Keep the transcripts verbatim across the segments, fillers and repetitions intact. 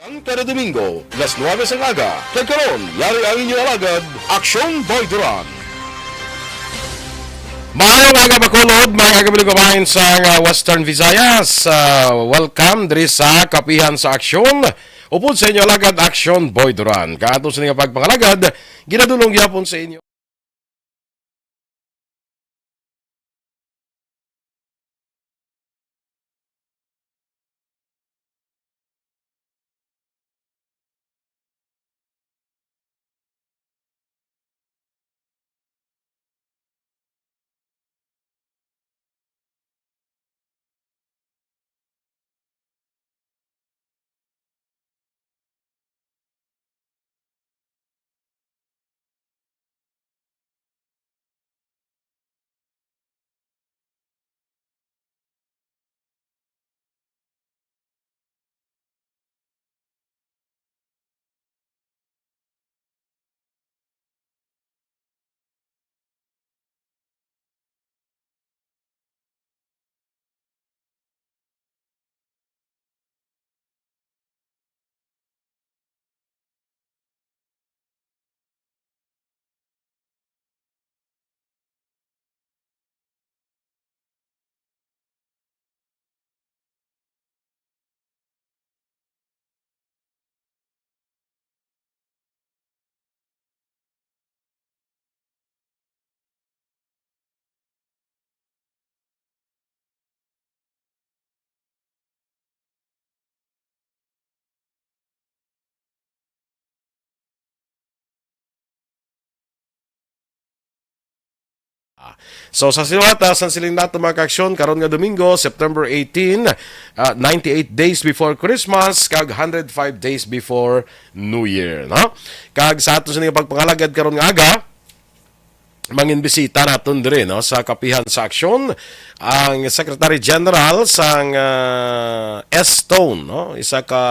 Ang kada Domingo, las nuwebe sang aga, kag karon, yari ang inyo alagad, Aksyon Boy Duran. Maayong aga, Bacolod, maayong aga, mga kabayan sa, ah, Western Visayas. Ah, welcome diri sa Kapihan sa Aksyon. Upod sa inyo alagad, Aksyon Boy Duran. Kaato sa nga pagpangalagad, ginadulong gyapon sa inyo. Ah, so, sa sinuwat, ah, sang siling nato, mga kaaksyon, karon nga Domingo, September eighteen, ah, ninety-eight days before Christmas, kag hundred five days before New Year, no? Kag sa aton sini nga pagpangalagad karon nga aga, manginbisita naton diri, no, sa Kapihan sa Aksyon, ang Secretary General sang, ah, S-Tone, no, isa ka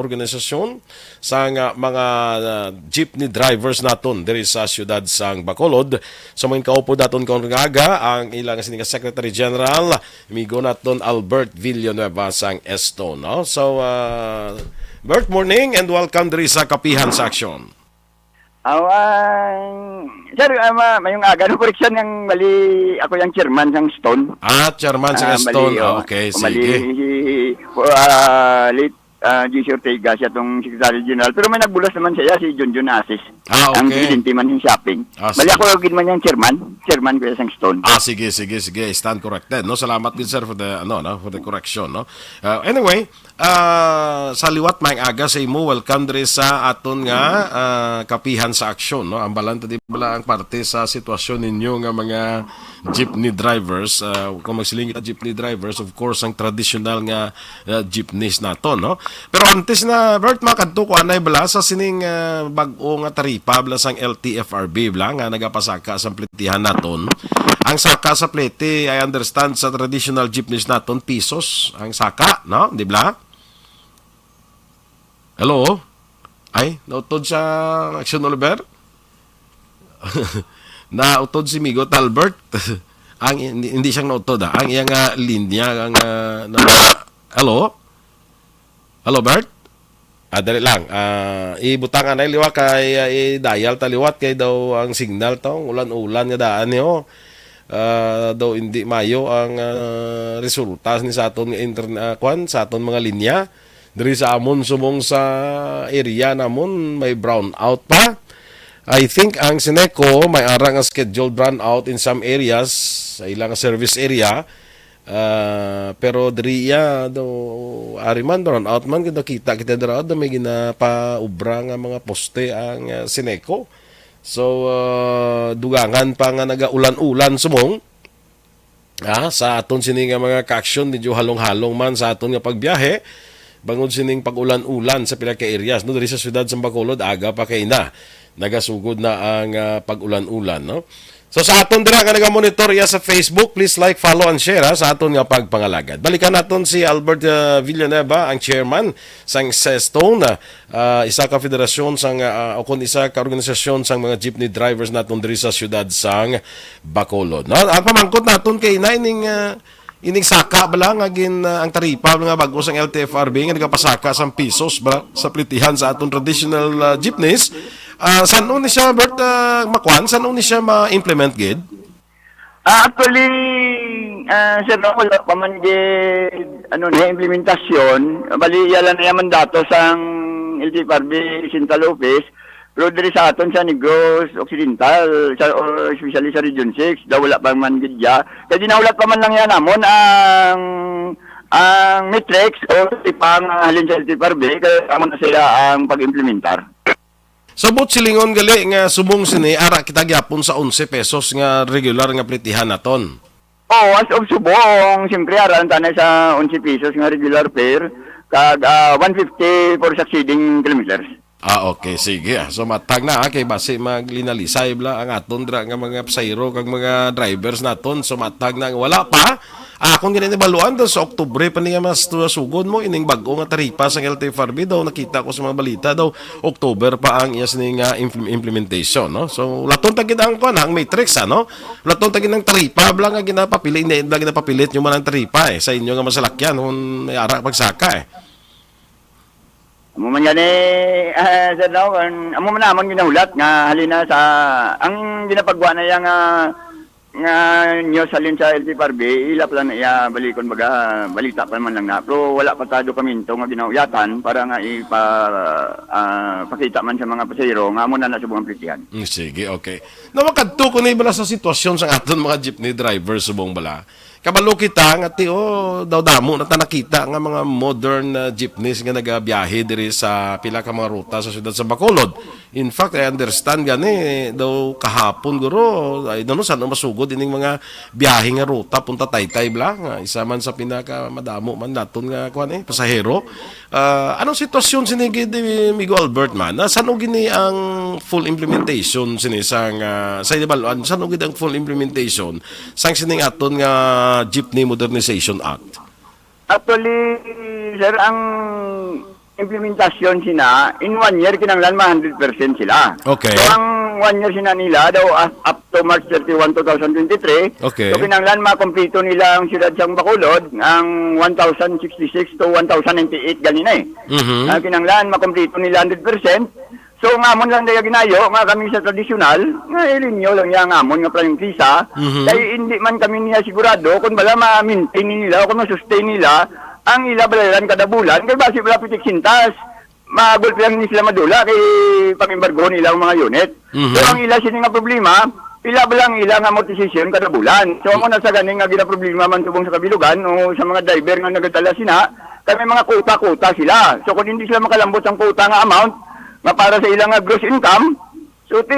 organisasyon sang, ah, mga, ah, jeepney drivers naton diri sa siyudad sang Bacolod. So, mangin kaupod naton karon nga aga ang ilang sini nga Secretary General, amigo naton Albert Villanueva sang S-Tone, no? So, ah, Bert, morning and welcome diri sa Kapihan sa Aksyon. Aw, ah, sir, ah, ma-, mayong aga. No, correction, ang mali, ako yung chairman sang S-Tone. Ah, chairman sang Ah, S-Tone. Mali, Ah, oh. Okay, Mali sige. si, ah, late, ah, J C Ortega, siya tong Secretary General. Pero may nagbulas naman siya, si Junjun Asis. Ah, Ang okay. presidente man sa shopping. Ah, Mali sige. ako, gid man yung chairman. Chairman ko yung sang S-Tone. Ah, sige, sige, sige. Stand corrected, no? Salamat gid, sir, for the, ano, no, for the correction, no? Ah, anyway, ah, sa liwat, maayong aga sa imo. Welcome diri sa aton nga, ah, Kapihan sa Aksyon, no? Ambalan ta di bala ang parte sa sitwasyon ninyo nga mga jeepney drivers. Ah, kung magsiling kita jeepney drivers, of course, ang traditional nga, ah, jeepneys nato, no? Pero antes na, Bert, makadto ko anay bala sa sining, ah, bag-o nga taripa bala sang L T F R B bala nga nagapasaka sa pletihan naton. Ang saka sa plete, I understand, sa traditional jeepneys naton, pisos ang saka, no? Di bala? Hello? Ay, nautod sa Action Oliver? Nautod si Migo Talbert. Ang hindi, hindi siyang nautod, ah. Ang iyang, ah, linya, ang, ah, na-, hello? Hello, Bert? Ah, dali lang. Ah, ibutang anay liwat kay, ah, i-dial ta liwat kay daw ang signal tong ulan-ulan nga daan niyo. Ah, daw hindi mayo ang, ah, resulta ni sa aton nga intern-, ah, kwan, sa aton mga linya. Diri sa amon sumong sa area namon may brownout pa. I think ang Sineco may ara nga scheduled brownout in some areas sa ilang service area. Ah, pero diri iya do ari man, brownout man, kita, kita kita dira do may ginapaubra nga mga poste ang, ah, Sineco. So, ah, dugangan pa nga nagaulan-ulan sumong. Ah, sa aton sini nga mga kaaksyon, medyo halong-halong man sa aton nga pagbiyahe. Bangod sining pag-ulan-ulan sa pila ka areas, no? Diri sa siyudad sa Bacolod, aga pa kay na. Nagasugod na ang, ah, pag-ulan-ulan, no? So, sa aton dira nga nagamonitor iya sa Facebook, please like, follow, and share, ha, sa aton nga pagpangalagad. Balikan naton si Albert, ah, Villanueva, ang chairman sang S-Tone, ah, isa ka federasyon sang, ah, o kon isa ka organisasyon sang mga jeepney drivers naton diri sa siyudad sang Bacolod. No? Ang pamangkot naton kay na ining, ah, Ining saka bala nga gin, ah, ang taripa nga bag-o sang L T F R B nga nagapasaka sang pesos bala sa plitihan sa aton traditional, ah, jeepneys. Ah, san-o ni siya, Bert, ah, makuan? San-o ni siya ma-implement gid? Ah, actually, ah, sir, no, wala pa man gid, ano, na implementasyon. Bali, iya lang na iya mandato sang L T F R B Central Office. Pero diri sa aton sa Negros Occidental, sa, or especially sa Region six, daw wala pa man gid ya. Kay ginahulat pa man lang yan namon ang, ang matrix o ipang halin sa L T F R B, kay amo na sila ang pag-implementar. Sa buot silingon gali nga subong sini, ara kita gyapon sa onse pesos nga regular nga plitihan naton. Oh, as of subong, siyempre, ara lang ta na sa onse pesos nga regular fare, kag, ah, one fifty for succeeding kilometers. Ah, okay, sige, ah. So, matag na, ah, kay basi maglinalisay bala ang aton dira nga mga pasahero kag mga drivers naton. So, matag na, wala pa. Ah, akon gani nabaluan daw sa Oktubre pa niya mas tu-, sugod mo ining bag-o nga taripa sang L T F R B daw, nakita ko sa mga balita daw October pa ang iya sini nga impl-, implementation, no? So, laton ta gid ang kuan, ang matrix, ano? Laton ta gid ang taripa bala nga ginapapili, hindi bala ginapapilit nyo man ang taripa, eh, sa inyo nga masalakyan kung may ara pagsaka, eh. Amo man gani, ah, sir, no, ang, amo man namon ginahulat nga halina sa, ang ginapagwa na iya nga, nga news halin sa L T F R B, ila pa lang na iya balikon, baga, balita pa man lang na. Pero wala pa ta dokumento nga ginauyatan para nga ipa-, ah, pakita man sa mga pasahero nga amo na na subong ang plitihan. Mm, sige, okay. Nawakadto ko ni bala sa sitwasyon sa aton mga jeepney driver subong bala. Kabalo kita nga ti, oh, daw damo na ta nakita nga mga modern, ah, jeepneys nga nagabiyahe diri sa pila ka mga ruta sa siyudad sa Bacolod. In fact, I understand gani daw kahapon guro, I don't know saan masugod ining mga biyahe nga ruta punta Taytay bala, nga isa man sa pinakamadamo man naton nga kuan, eh, pasahero. Ah, anong sitwasyon sini gid, eh, Migo Albert man? Ah, san-o gini ang full implementation sini sang, ah, sa inibal-an? San-o gid ang full implementation sang sining aton nga Jeepney Modernization Act? Actually, sir, ang implementasyon sina, in one year, kinahanglan ma hundred percent sila. Okay. So, ang one year sina nila, daw, as, up to March thirty-one, two thousand twenty-three, Okay. so, kinahanglan makumpleto nila ang siyudad sang Bacolod, ang one thousand sixty-six to one thousand ninety-eight ganina, eh. Mhm. Ah, kinahanglan makumpleto nila hundred percent. So, nga amon lang daya ginayo, nga kami sa tradisyonal, nga ilinyo lang niya nga amon nga prangkisa, Mhm. kay hindi man kami niya sigurado kung bala ma-maintain nila o kung ma-sustain nila ang ila bayaran kada bulan, kay basi wala pitik sintas. Magulpi lang ni sila madula kay pang-embargo nila ang mga unit. Mhm. So, ang ila sini nga problema, pila ba lang ila nga amortization kada bulan? So, amo na sa gani nga ginaproblema man subong sa kabilugan o sa mga driver nga nagatala sina, kay may mga quota-quota sila. So, kung hindi sila makalambot ang quota nga amount nga para sa ila nga gross income, so, ti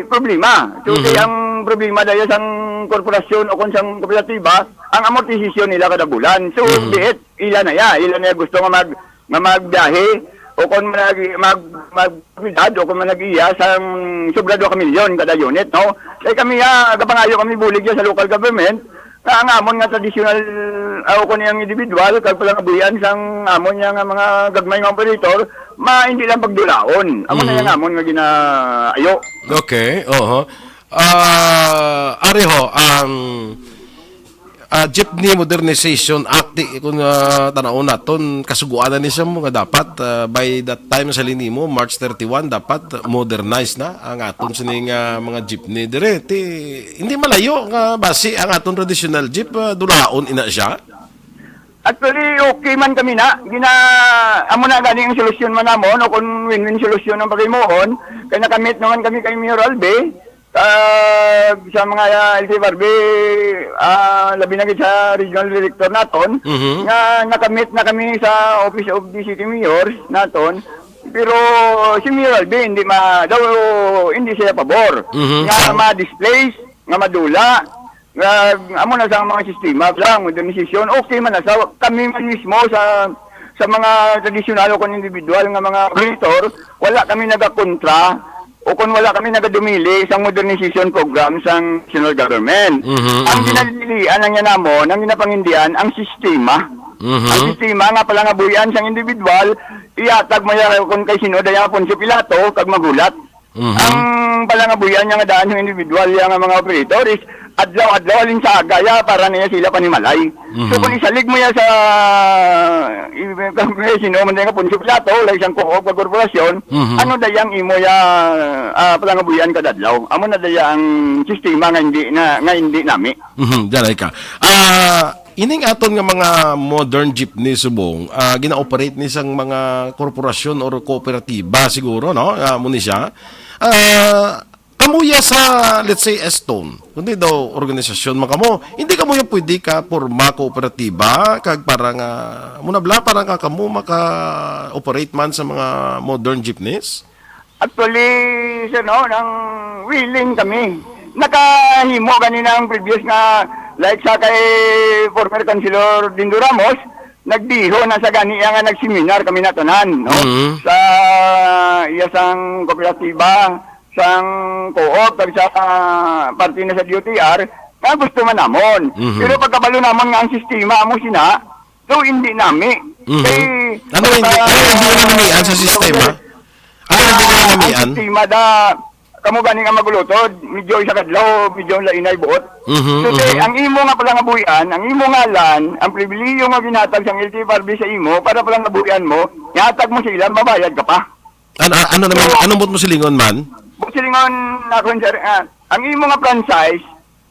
problema. So, ti Mhm. ang problema daya sang korporasyon o kung sang kooperatiba, ang amortization nila kada bulan. So, Mhm. be it, ila na ya, ila na ya gusto nga mag, nga magbiyahe o kung mag, mag, mag, o kung mag-iya sang sobra dua ka milyon kada unit, no? Kay kami, ah, gapangayo kami bulig ya sa local government, nga ang amon nga traditional, ah, o kung yang individual, kag palangabuhian sang amon ya nga mga gagmay nga operator, ma, hindi lang pagdulaon. Amo na Mhm. yang amon nga ginaayo. Okay, oho. Ah, ari ho, ang, ah, Jeepney Modernization Act, di, kung, ah, tanawon naton, kasuguan na ni siya mo nga dapat, ah, by that time sa linimo, March thirty-one, dapat modernize na ang aton sining, ah, mga jeepney dire. Ti, hindi malayo nga basi ang aton traditional jeep, ah, dulaon ina siya. Actually, okay man kami na. Gina, amo na gani ang solusyon man namon, o kung win-win solusyon ang paghimuon, kay nakamit naman kami kay Mayor Albe, ah, sa mga, ah, L T F R B, ah, labi na gid sa regional director naton, Mhm. nga nakamit na kami sa Office of the City Mayor naton. Pero si Mayor Albe, hindi ma-, daw, hindi siya pabor Mhm. nga Sa ma-displace, nga madula, nga amo na sa mga sistema lang, modernisasyon. Okay man na sa kami man mismo sa, sa mga tradisyonal o kung individual nga mga operator, wala kami nagakontra o kung wala kami nagadumili sa modernization program sang national government. Mhm, Ang mhm. ginadilian ang yan namon, ang ginapangindian, ang sistema. Mhm. Ang sistema nga palangabuhian sang individual, iatag mo yan kung kay sino daya nga Poncio Pilato, kag magulat. Mhm. Ang palangabuhian niya nga daan yung individual, yung mga operator is adlaw-adlaw halin sa aga ya para niya sila panimalay. So, Mhm. kung isalig mo ya sa, i-, sino man din nga Poncio Pilato, like sang co-op nga korporasyon, Mhm. ano daya ang imo ya, ah, palangabuhian kada adlaw? Amo na daya ang sistema nga hindi na, nga hindi nami. Mhm, diyan ay ka. Ah, ining aton nga mga modern jeepney subong, ah, gina-operate ni sang mga korporasyon or kooperatiba siguro, no? Ah, amo ni siya. Ah, kamuya sa, let's say, Estone, kundi daw organisasyon man kamo, hindi kamo yung pwede ka porma kooperatiba, kag para nga, muna bla, para nga kamo maka-operate man sa mga modern jeepneys? Actually, sir, no, nang willing kami. Nakahimo gani na ang previous nga, like sa kay former Councilor Dindo Ramos, nagdiho na sa gani nga nagseminar kami na tanan, no? Mhm. Sa iya sang kooperatiba, sang co-op, kag sa, ah, parte na sa D O T R, nga gusto man namon. Mhm. Pero pagkabalo namon nga ang sistema amo sina, so hindi nami. Mhm. Kay, Ano hindi, ah, ano hindi namian sa sistema? Ano hindi ang namian? Sistema da, kamo gani nga magulutod, medyo isa kadlaw, medyo lainay buot. Mhm, So, te, mhm. ang imo nga palangabuhian, ang imo ngalan, ang pribilehiyo nga ginhatag sang L T F R B sa imo para palangabuhian mo, ihatag mo sa ila, mabayad ka pa. Ano, ano naman, So, anong buot mo silingon man? Buot silingon nako, sir, ah, ang imo nga franchise,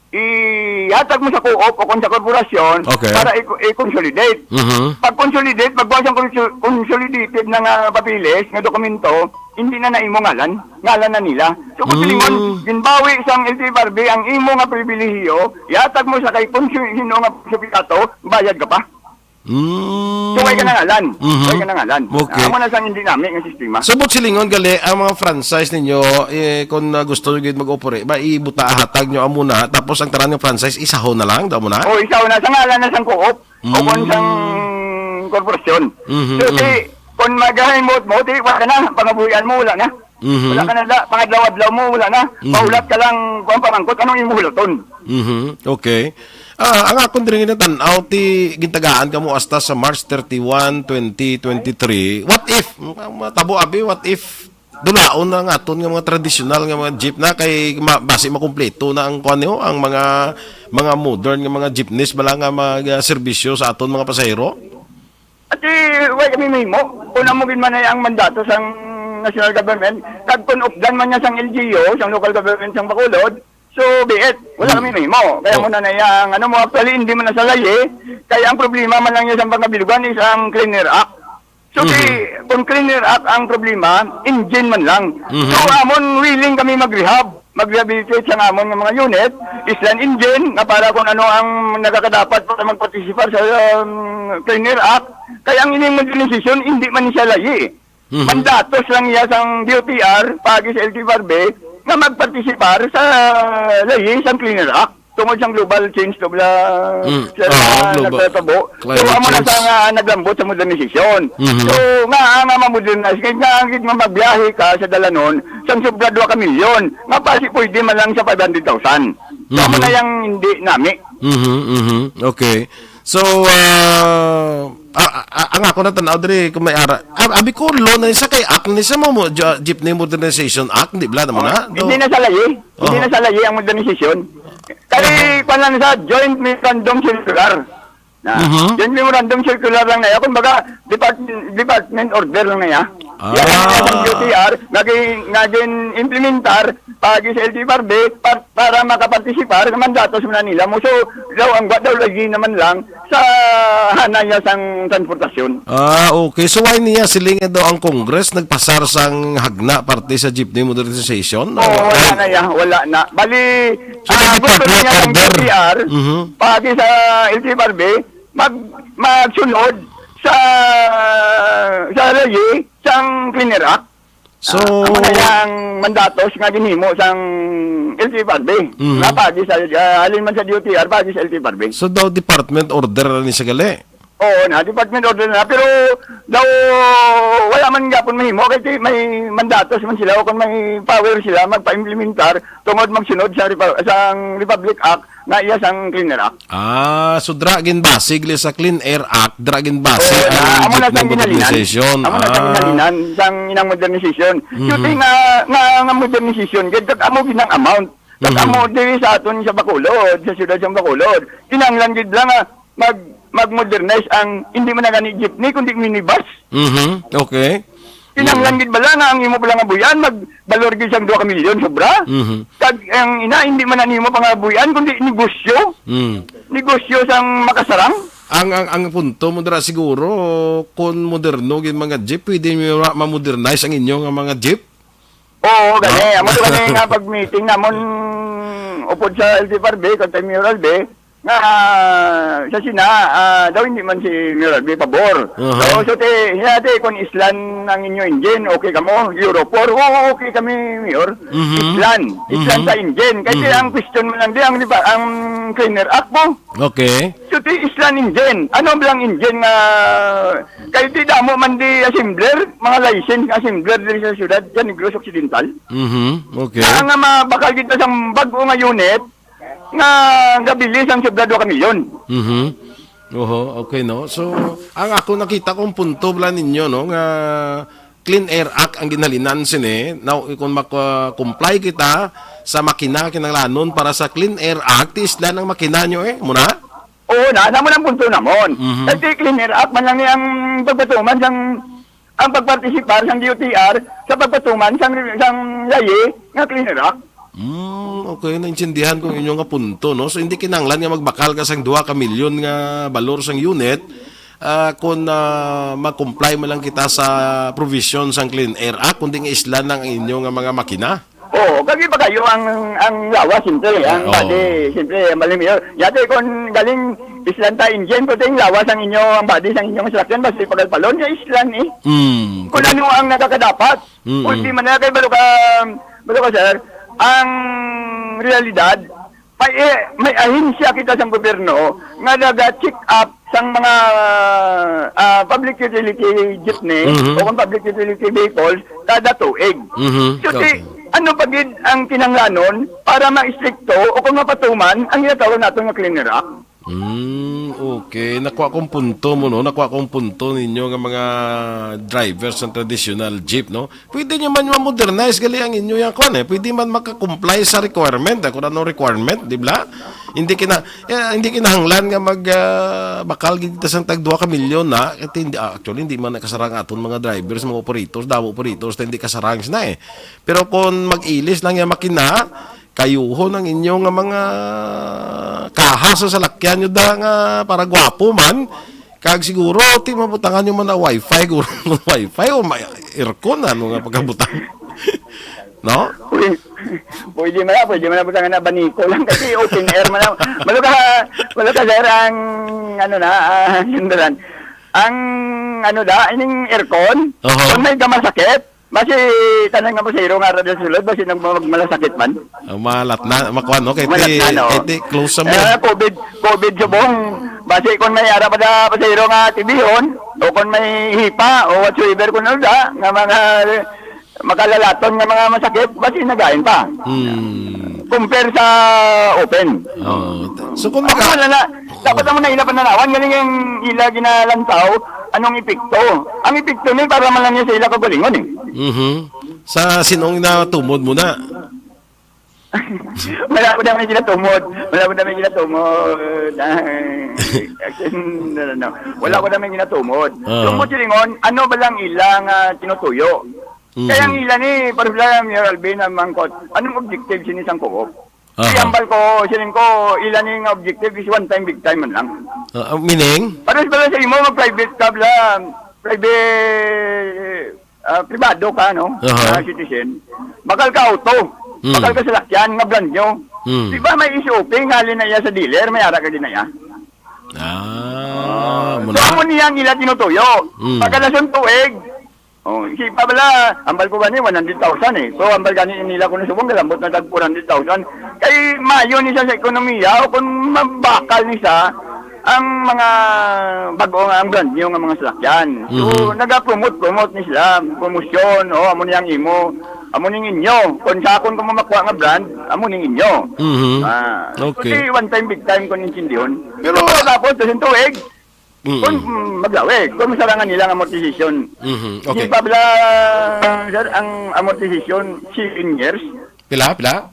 ihatag mo sa co-op o kung sa korporasyon Okay. para i-, i-consolidate. Mhm. Pag consolidate, pagkuha sa consu-, consolidated na nga papeles, nga dokumento, hindi na na imo ngalan, ngalan na nila. So, kung Mm. silingon, ginbawi sang L T F R B ang imo nga pribilehiyo, ihatag mo sa kay kung si-, sino nga sa Pilato, bayad ka pa. Mm. So, way ka na ngalan. Mhm. Way ka na ngalan. Okay. Amo na sang hindi nami nga sistema. So, buot silingon, gali, ang mga franchise ninyo, eh, kung, ah, gusto nyo gid mag-operate, ba, ibuta, hatag nyo amo na, tapos ang tanan nga franchise, isaho na lang, daw mo na? O, isaho na, sa ngalan na sang co-op, o kung Mm. sang korporasyon. Mhm, So, di, mhm. kung magahimot mo, di, wala na, pangabuhian mo, wala na. Mhm. Wala ka na da, pangadlaw-adlaw mo, wala na. Mhm. Pahulat ka lang, kung pamangkot, anong imo hulaton? Mhm. Okay. Ah, ang akon diri nga tan-aw, ti gintagaan kamo hasta sa March thirty-one, twenty twenty-three. What if, matabo abi, what if dulaon na ang aton nga mga tradisyonal nga mga jeep na kay ma-, basi makumpleto na ang kuan niyo, ang mga, mga modern nga mga jeepneys bala nga mag, ah, serbisyo sa aton mga pasahero? At, eh, way kami mahimo. Kung amo gid man ay ang mandato sang national government, kag kung updan man niya sang L G U, sang local government sang Bacolod, so be it. Wala Hmm. kami mahimo. Kaya Oh. mo na na yang, ano mo, actually, hindi man na sa layi. Kaya ang problema man lang niya sa pagkabilugan is ang Clean Air Act. So, Mhm. kay, kung Clean Air Act ang problema, engine man lang. Mhm. So, amon willing kami mag-rehab, mag-rehabilitate sa amon nga mga unit, island engine, nga para kung ano ang nagakadapat para mag-participate sa, um, Clean Air Act. Kaya ang ining modernization, hindi man siya layi. Mhm. Mandatos lang iya sang D O T R, paagi sa L T F R B, nga magpartisipar sa layi sang Clean Air Act tungod sang global change, global Mm. sa Oo, global nagtatabo. Climate So, amo na change. sa nga naglambot sa modernization. Mhm. So, nga, nga ma-modernize, kay nga gid nga magbiyahe ka sa dalanon, sang sobra dua ka milyon, nga pasi pwede man lang sa five hundred thousand. So, amo Mhm. na yang hindi nami. Mhm, mhm. Okay. So, ah, a-, a-, ang ako na tanaw diri kung may ara. A-, abi ko, lo na isa kay Act ni sa mo, mo, ja-, Jeepney Modernization Act, di bla naman Oh, na? hindi Do- na sa layi. Hindi Oh. na sa layi ang modernization. Kay, Oh. kwan lang sa joint memorandum circular. Na, Mhm. joint memorandum circular lang na yan. Kumbaga, depart-, department order lang na yan. Ah. Yan ang D O T R, naging, naging implementar, pagi sa L T F R B, pa-, para makapartisipar, naman datos mo na nila mo. So, daw, ang daw lagi naman lang sa hanaya sang transportasyon. Ah, okay. So, why niya siling daw ang Congress nagpasar sang hagna parte sa jeepney modernization? Oo, wala na ya, wala na. Bali, So, ah, the gusto department niya ng order. D T R, Mhm. pati sa L T F R B, mag-, magsunod sa, sa rally sang Clean Air Act. So, Ah, amo na yang mandatos nga ginhimo sang L T F R B. Mhm. Nga pati sa, ah, halin man sa D O T R, pati sa L T F R B. So, daw department order na ni sa gali? Oo na, department order na. Pero daw wala man gyapon mahimo kay ti-, may mandatos man sila o kung may power sila magpa-implementar tungod magsunod sa Repa-, sang Republic Act nga iya sang Clean Air Act. Ah, so dra ginbasig li sa Clean Air Act, dra ginbasig Oo, na, ang amo na jeepney sang ginhalinan. modernization. Amo na sang Ah. ginhalinan, sang inang modernization. Mhm. Yun nga, nga, nga modernization, kaya amo ginang amount. Kag Mhm. amo diri sa aton sa Bacolod, sa siyudad sa Bacolod, kinahanglan gid lang nga mag-, mag-modernize ang, hindi man na gani jeepney, kundi minibus. Mhm. Okay. Kinahanglan Mhm. gid bala nga ang imo pala nga buy-an magbalor gid sang duha ka milyon sobra? Mhm. Kag ang ina, hindi man na nimo pangabuy-an, kundi negosyo. Mm. Negosyo sang makasarang. Ang, ang, ang punto mo dira siguro, kung moderno gid mga jeep, pwede nyo ra ma-modernize ang inyo nga mga jeep? Oo, gani. Ah. Amo to gani nga pag-meeting namon upod sa L T F R B, kag kay Mayor Albe, nga, ah, sa Sina, ah, daw hindi man si Mayor Albe pabor. Aha. So, so, te, siya, te, kung islan ang inyo engine, okay kamo? Euro four, oo, okay kami, Mayor. Mhm. Islan. Islan Mhm. sa engine. Kasi Mhm. ang question mo lang di, ang, di ba, ang Clean Air Act mo. Okay. So, ti islan engine. Ano ba lang engine nga, kay ti damo man di assembler, mga licensed nga assembler diri sa syudad, sa Negros Occidental. Mhm. Okay. Na nga mabakal kita sang bag-o nga unit, nga gabilis ang sobra duha ka milyon. Mhm. Oho, okay, no? So, ang ako nakita kong punto bala ninyo, no, nga Clean Air Act ang ginhalinan sini. Now, kung maka-comply kita sa makina kinahanglanon para sa Clean Air Act, islan ang makina nyo eh, muna? Oo na, namo lang punto namon. Mhm. Kasi Clean Air Act man lang ni ang pagpatuman sang, ang pagpartisipar sang D O T R sa pagpatuman sang, sang layi nga Clean Air Act. Mm, okay, naintindihan ko ang inyo nga punto, no? So, hindi kinahanglan nga magbakal ka sang duha ka milyon nga balor sang unit, ah, kung, ah, mag-comply man lang kita sa provision sang Clean Air Act, kundi nga islan lang ang inyo nga mga makina. Oo, kag iba kayo ang, ang lawas, siyempre, ang Oo. body, siyempre, ang bali mayor. Yate, kung galing islan ta engine, kung ting lawas ang inyo, ang body sang inyong sasakyan, basta ipagalpalon, ya islan eh. Mm, Kung correct. ano ang nakakadapat. Mm-mm. Ulti man na kay balo ka, balo ka, sir, ang realidad, may, eh, may ahensya kita sa gobyerno nga naga-check up sang mga, ah, public utility jeepney Mhm. o kung public utility vehicles kada tuig. Mhm. So, ti, Okay. ano pa gid ang kinahanglanon para ma-istrikto o kung mapatuman ang ginatawag naton nga Clean Air Act? Mm, okay. Nakuha kong punto mo, no? Nakuha kong punto ninyo nga mga drivers ng traditional jeep, no? Pwede nyo man ma-modernize gali ang inyo yang kwan, eh. Pwede man maka-comply sa requirement, eh, kung anong requirement, di ba? Hindi kina-, eh, hindi kinahanglan nga mag, ah, bakal gid ta sang tag duha ka milyon na. Kasi hindi, ah, actually, hindi man nakasarang aton mga drivers, mga operators, damo operators na hindi kasarang sina, eh. Pero kung mag-ilis lang yung makina, kayuhon ang inyo nga mga kaha sa salakyan nyo da nga para gwapo man. Kag siguro, ti mabutangan nyo man na wifi, guro wifi o may aircon, ano nga pagkabutang. No? Pwede, pwede man na, pwede man na butangan na baniko lang kasi open air man na. Malo ka, malo ka, sir, ang, ano na, ah, sundalan. Ang, ano da, ining aircon, Oho. kung may gamasakit, basi tanan nga pasahero nga ara sa sulod, basi nang mag-, malasakit man. Ang malat na, makuan, no? Kay Malat ti, na, no? kay ti, close sa mo. Eh, covid, covid subong. Basi kung may ara pa da pasahero nga tibihon, o kung may hipa, o whatsoever kung ano da, nga mga makalalaton nga mga masakit, basi nagain pa. Hmm. Compare sa open. Oo. So, kung Ako maka- wala na, dapat amo na ila pananawan, galing ang ila ginalantaw, anong epekto? Ang epekto ni para man lang niya sa ila kaugalingon eh. Mhm. Sa sinong natumod mo na? Wala ko naman ginatumod. Wala ko naman ginatumod. Ay, no, no, no. Wala ko naman ginatumod. Ah. Tungkol silingon, ano ba lang ilang, ah, tinutuyo? Mhm. Kaya ang ila ni, para sila, Mayor Alvin, ang mangkot, anong objective sini sang co-op? Aha. Kaya ang bal ko, siling ko, ila ni nga objective is one time, big time man lang. Ah, ah, meaning? Para sa, para sa imo, mag-private ka bala, private, ah, pribado ka, no? Aha. Ah, citizen. Bakal ka auto. Hmm. Bakal ka salakyan nga brand new. Hmm. Di ba may S O P nga halin na iya sa dealer, may ara ka din na iya? Ah, So, muna. amo niya ang ila tinutuyo. Hmm. Pagkalason tuig, oh, si pa bala, ambal ko gani, one hundred thousand eh. So, ambal gani nila kung subong, galambot na tag four hundred thousand. Kay mayo ni sa, sa ekonomiya, o kung mabakal ni sa, ang mga bago nga, ang brand new nga mga salakyan. So, Mhm. naga-promote, promote ni sila, promosyon, oh, amo ni ang imo, amo ning inyo. Kung sa akon ko mamakwa nga brand, amo ning inyo. Mhm. Ah, Okay. kundi one time, big time kung intindihon. Pero Pero tapos, sa tuig, Mm. kung, mm, maglawi, kung masarangan nila ang amortization. Mhm. Di Okay. ba bala, sir, ang amortization, seven years? Pila, pila?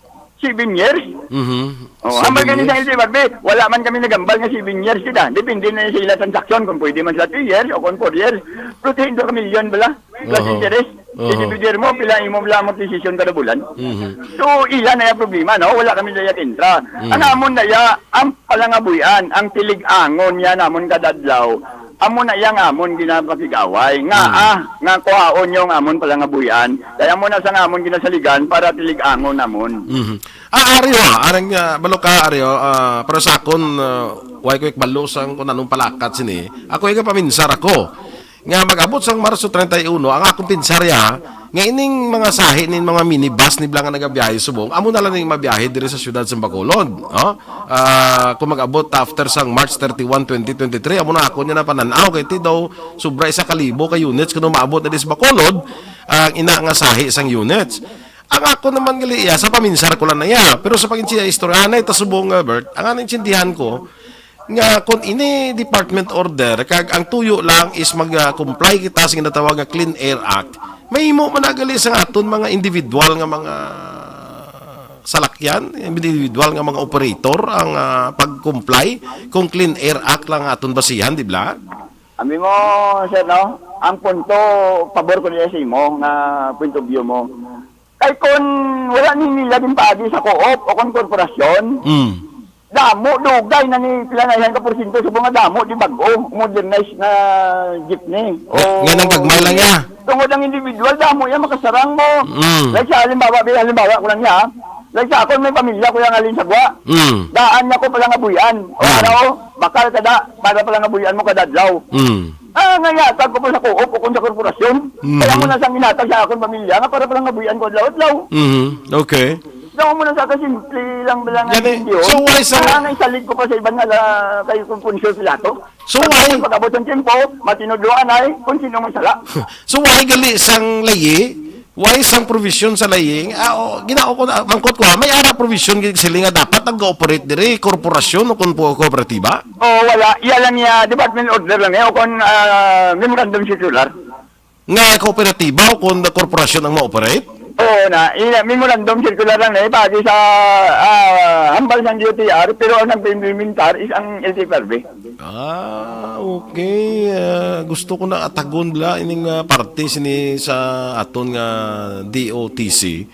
seven years. Mhm. Oh, Seven hambal gani sa years. L T F R B, wala man kami nagambal nga seven years sila. Depende na sa ila transaksyon kung pwede man sila three years o kung four years. Pero ten ka milyon bala. Plus Oho. interest. Oho. Depende mo, pila imo bala amortization kada bulan. Mhm. So, ila na yung problema, no? Wala kami daya kintra. Mhm. Ang amon daya, ang palangabuyan, ang tilig-angon niya namon kada adlaw, amo na yang amon ginapakig-away. Nga, Mhm. ah, nga kuhaon niyo ang amon palangabuyan, kaya mo na sa amon ginasaligan para tilig-angon namon. Mhm. Ah, Aryo, ah, arang, ah, balo ka, Aryo, ah, pero sa akon, ah, way ko ikbalo sang kung anong palakat sini. Ako, igapaminsar ako nga mag-abot sang Marso treinta y uno, ang akong pinsarya, nga ining mga sahi nin mga minibus ni bala nga nagabiyahe subong, amo na lang ning mabiyahe diri sa siyudad sa Bacolod, no? Ah, kung mag-abot after sang March thirty-one, twenty twenty-three, amo na ako niya napanan-aw, kay ti daw sobra isa ka libo ka units kuno maabot na diri sa Bacolod, ang ina nga sahi sang units. Ang ako naman gali iya, sa paminsar ko lang na iya. Pero sa pag-insiya istorya, anay ta subong, uh, Bert, ang anong intindihan ko, nga kung ini department order, kag ang tuyo lang is mag-comply kita sa ginatawag nga Clean Air Act, mahimo man na gali sa aton mga individual nga mga salakyan, individual nga mga operator ang, ah, pag-comply kung Clean Air Act lang aton basihan, di ba? Ami mo, sir, no? Ang punto, pabor ko niya sa imo nga point of view mo. Kay kun wala ni nila ginpaagi sa co-op o kon korporasyon, Mm. damo, dugay na ni pila na yan ka porsyento subong nga damo, di bag-o, modernize na jeepney. Nga, O, nga nang gagmay lang niya. Tungod ang individual, damo yan makasarang mo. Mm. Like sa halimbawa, bi-, halimbawa ko lang niya, ha? Like sa akon, may pamilya ko yung alin sa Gwa. Mm. Daan niya ko pala nga buyan. O Mm. ano, bakal kada, para pala nga buyan mo kada adlaw. Mm. Ah, nga yatag ko pa sa co-op o kung sa korporasyon. Mhm. Kaya mo na sang inatag sa akon pamilya nga para pala nga buhian ko adlaw-adlaw. Mhm. Okay. Daw mo na sa kasimple lang bala nga Gani, video. So why sa Kaya nga isalig ko pa sa iban nga la, kay kung Poncio Pilato. So why Pag-abot ang tempo, matinudloan ay kung sino may sala. So why gali sang layi? Why sang provision sa laying? Ah, oh, ginao ko na, mangkot ko, ah, may ara provision gid sila nga dapat nag-ooperate diri, korporasyon o kon po kooperatiba? Oh, wala. Iya lang niya, department order lang niya, o kon, ah, memorandum circular. Nga kooperatiba o kon korporasyon ang ma-operate? Oo na. Iya, memorandum circular lang niya, ipagi sa, ah, hambal sang D O T R, pero ang nag-implementar is ang L T F R B. Ah, okay. Ah, gusto ko na atagon bala ining, ah, parte sini sa aton nga D O T C.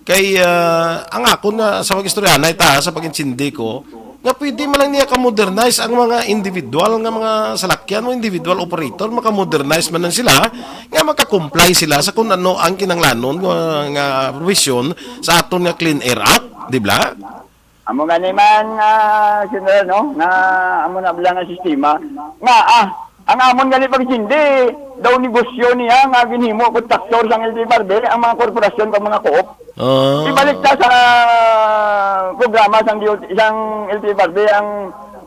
Kay, ah, ang akon nga sa pag-istoryahanay ta, sa pag-intindi ko, nga pwede man lang niya ka-modernize ang mga individual nga mga salakyan mo, individual operator, maka-modernize man lang sila, nga maka-comply sila sa kung ano ang kinanglanon nga, nga provision sa aton nga Clean Air Act, di ba? Amo gani man, ah, Senador, no, nga amo na bala nga sistema nga, ah, ang amon gani pag-intindi daw negosyo niya nga ginhimo kontraktor sang L T F R B ang mga korporasyon kag mga co-op. Ah. Ibalik ta sa programa sang D O T, sang L T F R B ang,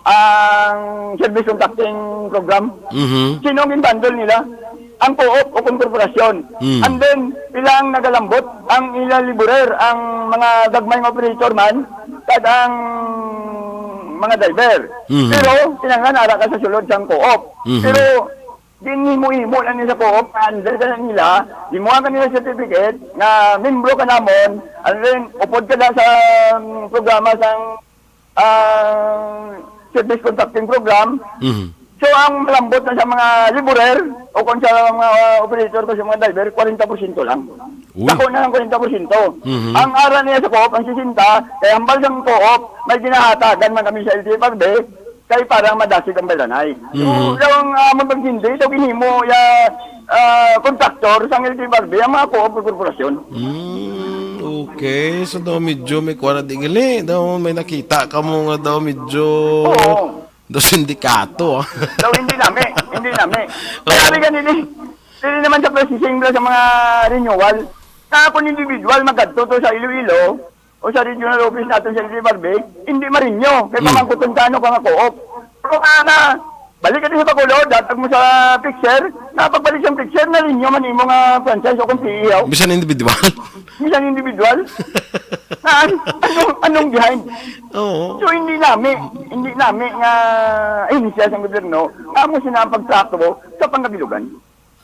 ang service contracting program. Mhm. Sino ang ginbundle nila? Ang co-op o kung korporasyon. Mm. And then, ilang nagalambot ang ila laborer, ang mga gagmay nga operator man, kag ang mga driver. Mhm. Pero, kinahanglan ara ka sa sulod sang co-op. Mhm. Pero, ginhimo-himo na ni sa co-op, under ka na nila, gimuha ka nila certificate nga membro ka namon, and then, upod ka na sa, um, programa sang ah, service contracting program. Mhm. So, ang malambot na sa mga laborer o kung sa mga, ah, operator o sa mga driver, kwarenta porsyento lang. Uy. Dako na lang kwarenta porsyento. Mhm. Ang ara niya sa co-op, ang sesenta, kay hambal sang co-op, may ginahatagan man kami sa L T F R B, kay para madasig ang bayranay. So, Mhm. daw ang, ah, amon pag-intindi, daw ginhimo ya, ah, kontraktor sang L T F R B, ang mga co-op o korporasyon. Mm, okay. So, daw medyo may kuha na di gali. Daw may nakita ka mo nga daw medyo Oo. daw sindikato, ah. Daw hindi nami, hindi nami. Oo. Kaya sabi ganun eh, dili naman sa processing bala sa mga renewal. Kaya kung individual, magkadto to sa Iloilo, o sa regional office natin sa L T F R B, hindi marinyo. Kay Hmm. pamangkuton ka, ano ka nga co-op. Pero nga na, balik ka din sa Bacolod, datag mo sa fixer, na pagbalik sa fixer, narinyo man imo nga franchise o kung P E O. Bisan individual. Bisan individual. Na, ano, anong behind? Oo. So, hindi nami, hindi nami nga ahensya sa gobyerno, amo sila ang pagtrato sa pangkabilugan.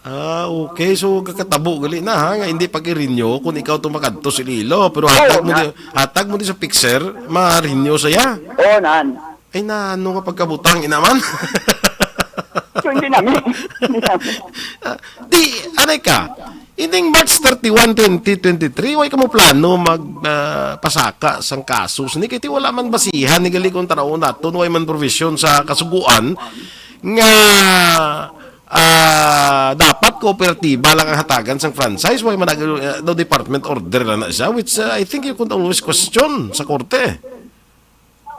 Ah, okay. So, kakatabo gali na, ha, nga hindi pag-i-renew kung ikaw to makadto sa Iloilo. Pero Oo, hatag mo na. di, hatag mo di sa fixer, ma-renew saya. Oo, nan. Ay, na, ano nga pagkabutang, inaman? So, hindi namin. Hindi namin. Ah, di, anay ka, ining March thirty-one, twenty twenty-three, way ka mo plano mag, ah, pasaka sang kaso? Sini kay ti wala man basihan ni gali kung tanawon naton, way man provision sa kasuguan nga, ah, dapat kooperatiba lang ang hatagan sang franchise, way man nag-, ah, daw department order lang na siya, which, ah, I think you could always question sa korte.